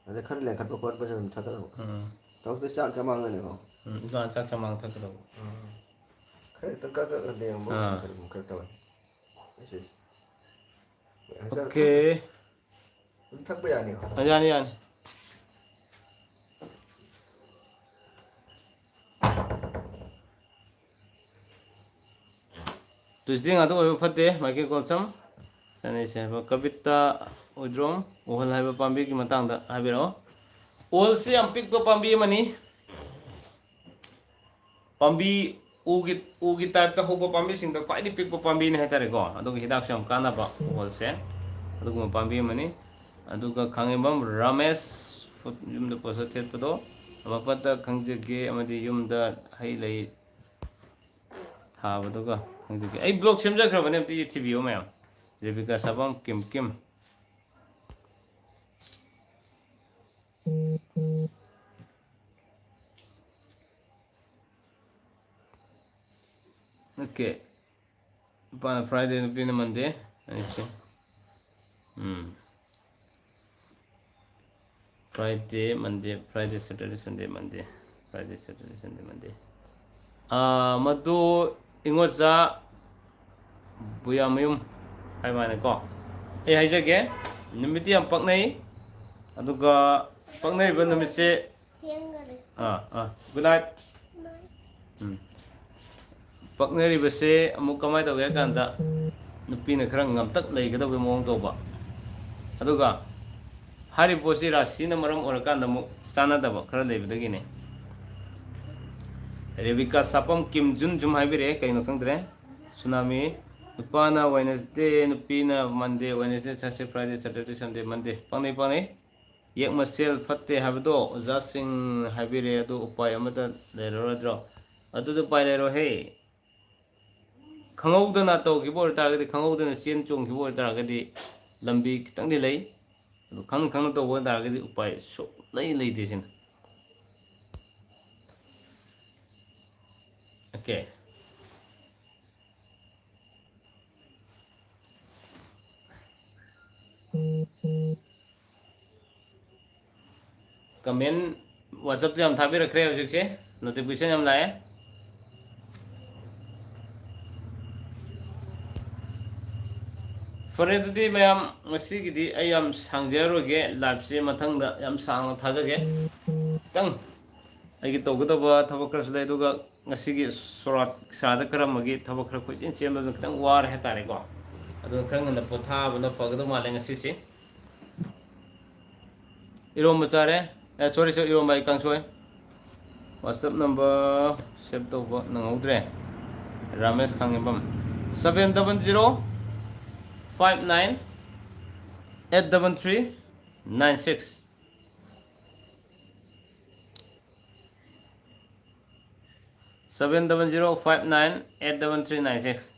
ꯑꯗꯩ ꯈꯔ ꯂꯦꯡꯈꯠꯄ ꯈꯣꯠꯄꯁꯨ ꯑꯗꯨꯝ ꯊꯛꯀꯗꯧꯕ꯫ ꯎꯝ, ꯎꯝ꯫ ꯊꯕꯛꯇ ꯆꯥꯛ ꯆꯃꯥꯡꯒꯅꯤꯀꯣ꯫ ꯎꯝ, ꯏꯃꯥ ꯆꯥꯛ ꯆꯃꯥꯡ ꯊꯛꯀꯗꯧꯕ꯫ ꯎꯝ꯫ ꯈꯔ ꯈꯛꯇ ꯀꯛ ꯀꯛ ꯂꯦꯡꯕ ꯑꯥ꯫ ꯀꯔꯤꯒꯨꯝꯕ ꯈꯔ ꯇꯧꯋꯦ꯫ ꯑꯁꯤ꯫ ꯑꯣꯀꯦ꯫ ꯑꯗꯨꯝ ꯊꯛꯄ ꯌꯥꯅꯤꯀꯣ꯫ ꯌꯥꯅꯤ, ꯌꯥꯅꯤ꯫ ꯇꯨꯏꯁꯗꯦ ꯉꯥꯛꯇ ꯑꯣꯏꯕ ꯐꯠꯇꯦ, ꯃꯥꯏꯀꯦꯜ ꯀꯣꯜꯁꯝ꯫ ꯆꯠꯅꯩꯁꯦ ꯍꯥꯏꯕ ꯀꯕꯤꯇꯥ ꯎꯗ꯭ꯔꯣꯝ, ꯎꯍꯜ ꯍꯥꯏꯕ ꯄꯥꯝꯕꯤꯒꯤ ꯃꯇꯥꯡꯗ ꯍꯥꯏꯕꯤꯔꯛꯑꯣ꯫ ꯎꯍꯜꯁꯤ ꯌꯥꯝ ꯄꯤꯛꯄ ꯄꯥꯝꯕꯤ ꯑꯃꯅꯤ꯫ ꯄꯥꯝꯕꯤ ꯎꯒꯤ, ꯎꯒꯤ ꯇꯥꯏꯞꯇ ꯍꯧꯕ ꯄꯥꯝꯕꯤꯁꯤꯡꯗ ꯈ꯭ꯋꯥꯏꯗꯒꯤ ꯄꯤꯛꯄ ꯄꯥꯝꯕꯤꯅꯤ ꯍꯥꯏꯇꯥꯔꯦꯀꯣ꯫ ꯑꯗꯨꯒ ꯍꯤꯗꯥꯛꯁꯨ ꯌꯥꯝ ꯀꯥꯟꯅꯕ ꯎꯍꯜꯁꯦ꯫ ꯑꯗꯨꯒꯨꯝꯕ ꯄꯥꯝꯕꯤ ꯑꯃꯅꯤ꯫ ꯑꯗꯨꯒ ꯈꯥꯉꯦꯝꯕꯝ ꯔꯥꯃꯦꯁ, ꯐꯨꯠ ꯌꯨꯝꯗ ꯄꯣꯠꯁꯛ ꯊꯦꯠꯄꯗꯣ, ꯑꯃꯄꯠꯇ ꯈꯪꯖꯒꯦ ꯑꯃꯗꯤ ꯌꯨꯝꯗ ꯍꯩ ꯂꯩ ꯊꯥꯕꯗꯨꯒ ꯈꯪꯖꯒꯦ꯫ ꯑꯩ ꯕ꯭ꯂꯣꯛ ꯁꯦꯝꯖꯈ꯭ꯔꯕꯅꯦ, ꯑꯝꯇ ꯊꯤꯕꯤꯌꯣ ꯃꯌꯥꯝ꯫ ꯔꯦꯕꯤꯀꯥ ꯁꯥꯄꯝ, ꯀꯤꯝ ꯀꯤꯝ꯫ ꯑꯣꯀꯦ꯫ ꯅꯨꯄꯥꯅ Friday, ꯅꯨꯄꯤꯅ Monday꯫ ꯑꯩꯁꯦ, ꯎꯝ꯫ Friday, Monday, Friday, Saturday, Sunday, Monday, Friday, Saturday, Sunday, Monday꯫ ꯑꯥ, ꯃꯗꯨ ꯏꯉꯣꯆꯥ ꯕꯨꯌꯥꯃꯌꯨꯝ ꯍꯥꯏ ꯃꯥꯅꯦꯀꯣ꯫ ꯑꯩ ꯍꯥꯏꯖꯒꯦ, ꯅꯨꯃꯤꯠꯇꯤ ꯌꯥꯝ ꯄꯛꯅꯩ, ꯑꯗꯨꯒ ꯄꯛꯅꯔꯤꯕ ꯅꯨꯃꯤꯠꯁꯦ, ꯊꯦꯡꯈꯔꯦ꯫ ꯑꯥ, ꯑꯥ, good night꯫ ꯎꯝ꯫ ꯄꯛꯅꯔꯤꯕꯁꯦ ꯑꯃꯨꯛ ꯀꯃꯥꯏꯅ ꯇꯧꯒꯦ ꯍꯥꯏ ꯀꯥꯟꯗ, ꯅꯨꯄꯤꯅ ꯈꯔ ꯉꯝꯇꯛ ꯂꯩꯒꯗꯕꯒꯤ ꯃꯑꯣꯡ ꯇꯧꯕ, ꯑꯗꯨꯒ ꯍꯥꯏꯔꯤꯕ ꯄꯣꯠꯁꯤ ꯔꯥꯁꯤꯅ ꯃꯔꯝ ꯑꯣꯏꯔꯀꯥꯟꯗ ꯑꯃꯨꯛ ꯆꯥꯟꯅꯗꯕ ꯈꯔ ꯂꯩꯕꯗꯒꯤꯅꯦ꯫ ꯔꯦꯕꯤꯀꯥ ꯁꯥꯄꯝ ꯀꯤꯝ ꯖꯨꯟ ꯖꯨꯝ ꯍꯥꯏꯕꯤꯔꯛꯑꯦ, ꯀꯩꯅꯣ ꯈꯪꯗ꯭ꯔꯦ꯫ ꯁꯨꯅꯥꯃꯤ, ꯅꯨꯄꯥꯅ Wednesday, ꯅꯨꯄꯤꯅ Monday, Wednesday, Thursday, Friday, Saturday, Sunday, Monday꯫ ꯄꯪꯅꯩ, ꯄꯪꯅꯩ꯫ ꯌꯦꯛ ꯃꯁꯦꯜ ꯐꯠꯇꯦ ꯍꯥꯏꯕꯗꯣ ꯑꯣꯖꯥꯁꯤꯡ ꯍꯥꯏꯕꯤꯔꯦ, ꯑꯗꯨ ꯎꯄꯥꯏ ꯑꯃꯠꯇ ꯂꯩꯔꯔꯣꯏꯗ꯭ꯔꯣ? ꯑꯗꯨꯗꯤ ꯎꯄꯥꯏ ꯂꯩꯔꯣꯏꯍꯦ꯫ ꯈꯪꯍꯧꯗꯅ ꯇꯧꯈꯤꯕ ꯑꯣꯏꯇꯥꯔꯒꯗꯤ, ꯈꯪꯍꯧꯗꯅ ꯆꯦꯟ ꯆꯣꯡꯈꯤꯕ ꯑꯣꯏꯇꯥꯔꯒꯗꯤ, ꯂꯝꯕꯤ ꯈꯤꯇꯪꯗꯤ ꯂꯩ꯫ ꯑꯗꯨ ꯈꯪꯅ ꯈꯪꯅ ꯇꯧꯕ ꯑꯣꯏꯇꯥꯔꯒꯗꯤ ꯎꯄꯥꯏ ꯁꯨꯡꯂꯩ ꯂꯩꯇꯦ ꯁꯤꯅ꯫ ꯑꯣꯀꯦ꯫ Comment, WhatsApp-ꯇ ꯌꯥꯝ ꯊꯥꯕꯤꯔꯛꯈ꯭ꯔꯦ ꯍꯧꯖꯤꯛꯁꯦ, notification ꯌꯥꯝ ꯂꯥꯛꯑꯦ꯫ ꯐꯔꯦ, ꯑꯗꯨꯗꯤ ꯃꯌꯥꯝ, ꯉꯁꯤꯒꯤꯗꯤ ꯑꯩ ꯌꯥꯝ ꯁꯥꯡꯖꯔꯔꯣꯏꯒꯦ, live-ꯁꯦ ꯃꯊꯪꯗ ꯌꯥꯝ ꯁꯥꯡꯅ ꯊꯥꯖꯒꯦ꯫ ꯈꯤꯇꯪ ꯑꯩꯒꯤ ꯇꯧꯒꯗꯕ ꯊꯕꯛ ꯈꯔꯁꯨ ꯂꯩ, ꯑꯗꯨꯒ ꯉꯁꯤꯒꯤ ꯁꯣꯔꯥꯠ ꯏꯁꯥꯗ ꯀꯔꯝꯕꯒꯤ ꯊꯕꯛ ꯈꯔ ꯀꯣꯏꯆꯦꯟ ꯆꯦꯟꯕꯗꯨꯅ ꯈꯤꯇꯪ ꯋꯥꯔꯦ ꯍꯥꯏꯇꯥꯔꯦꯀꯣ꯫ ꯑꯗꯨꯅ ꯈꯔ ꯉꯟꯅ ꯄꯣꯊꯥꯕꯅ ꯐꯒꯗꯧ ꯃꯥꯜꯂꯦ ꯉꯁꯤꯁꯦ꯫ ꯏꯔꯣꯝꯕ ꯆꯥꯔꯦ꯫ ꯑꯦ, sorry, sorry, ꯏꯔꯣꯝꯕ ꯑꯩ ꯀꯥꯡꯁꯣꯏ꯫ WhatsApp number save ꯇꯧꯕ ꯅꯪꯍꯧꯗ꯭ꯔꯦ꯫ Ramesh ꯈꯥꯉꯦꯝꯕꯝ, seven double zero five nine eight double three nine six꯫ Seven double zero five nine eight double three nine six.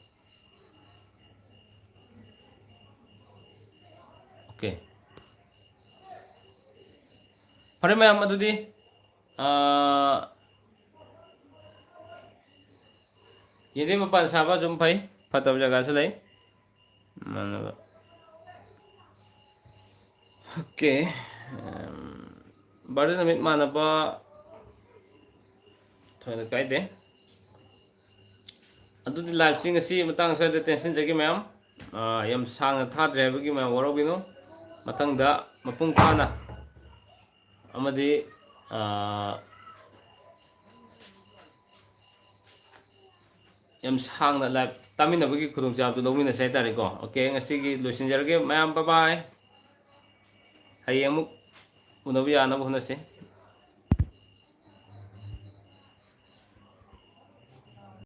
Okay. ꯐꯔꯦ ꯃꯌꯥꯝ, ꯑꯗꯨꯗꯤ, ꯑꯥ, ꯌꯦꯟꯗꯦꯝ ꯃꯄꯥꯟ ꯁꯥꯕ ꯑꯗꯨꯝ ꯐꯩ, ꯐꯠꯇꯕ ꯖꯒꯥꯁꯨ ꯂꯩ꯫ ꯃꯥꯟꯅꯕ꯫ Okay. ꯎꯝ, birthday ꯅꯨꯃꯤꯠ ꯃꯥꯟꯅꯕ ꯊꯣꯏꯅ ꯀꯥꯏꯗꯦ꯫ ꯑꯗꯨꯗꯤ live ꯁꯤ ꯉꯁꯤ ꯃꯇꯥꯡ ꯁ꯭ꯋꯥꯏꯗ ꯇꯦꯟꯁꯤꯟꯖꯒꯦ ꯃꯌꯥꯝ꯫ ꯑꯥ, ꯌꯥꯝ ꯁꯥꯡꯅ ꯊꯥꯗ꯭ꯔꯦ ꯍꯥꯏꯕꯒꯤ ꯃꯌꯥꯝ ꯋꯥꯔꯧꯕꯤꯅꯨ꯫ ꯃꯊꯪꯗ ꯃꯄꯨꯡ ꯐꯥꯅ ꯑꯃꯗꯤ, ꯑꯥ, ꯌꯥꯝ ꯁꯥꯡꯅ live ꯇꯥꯃꯤꯟꯅꯕꯒꯤ ꯈꯨꯗꯣꯡꯆꯥꯕꯗꯨ ꯂꯧꯃꯤꯟꯅꯁꯦ ꯍꯥꯏꯇꯥꯔꯦꯀꯣ꯫ Okay, ꯉꯁꯤꯒꯤ ꯂꯣꯏꯁꯤꯟꯖꯔꯒꯦ ꯃꯌꯥꯝ, bye bye꯫ ꯍꯌꯦꯡ ꯑꯃꯨꯛ ꯎꯅꯕ ꯌꯥꯅꯕ ꯍꯣꯠꯅꯁꯤ꯫